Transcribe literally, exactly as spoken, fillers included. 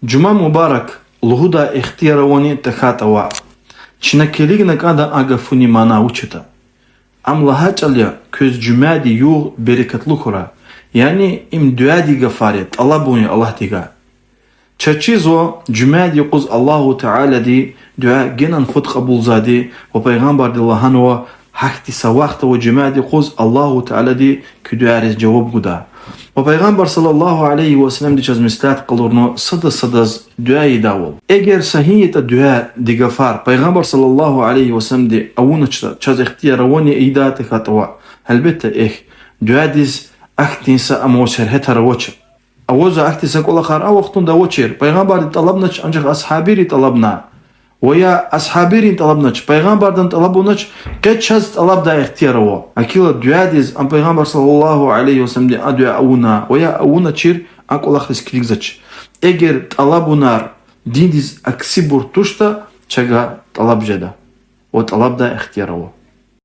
Жуьмя мубарак лугьудай ихтияр авани тахьайтӀа ваъ. Чна килигна кӀанда а гафунин мана вуч ятӀа. Ам лагьай чӀал я, квез жуьмяди югъ берекатлу хьурай. Яни им дуьадин гафар я, тӀалабун я Аллагьдивай. Чаз чизва, жуьмяди юкъуз Аллагьу Таалади дуьа генани фад кьабулзавайди ва Пайгъамбарди лагьанва: гьахьтин са вахт ава жуьмяди юкъуз, Аллагьу Таалади куь дуьайриз жаваб гуда. Ва Пайгъамбар صلى الله عليه وسلمди чаз меслят къалурна сада-садаз дуьа ийидайвал. Эгер са гьи ятӀа дуьадин гафар Пайгъамбар صلى الله عليه وسلمди авуначтӀа, чаз ихтияр авани ийидай тахьайтӀа ваъ. Гьелбетда, эхь, дуьадиз ахьтин са ама сергьятар авач. Авазва ахьтин са кӀвалахар, а вахтунда авачир, Пайгъамбардин тӀалабнач, анжах асгьабийрин тӀалабна. Ва я асгьабийрин тӀалабнач, Пайгъамбардан тӀалабунач, къе чаз тӀалабдай ихтияр ава. Акила дуьадиз ам Пайгъамбар صلى الله عليه وسلمди а дуьа авуна ва я авуначир, а кӀвалахриз килигзавач. Эгер тӀалабунар диндиз аксибур туштӀа, чага тӀалаб жеда ва тӀалабдай ихтияр ава.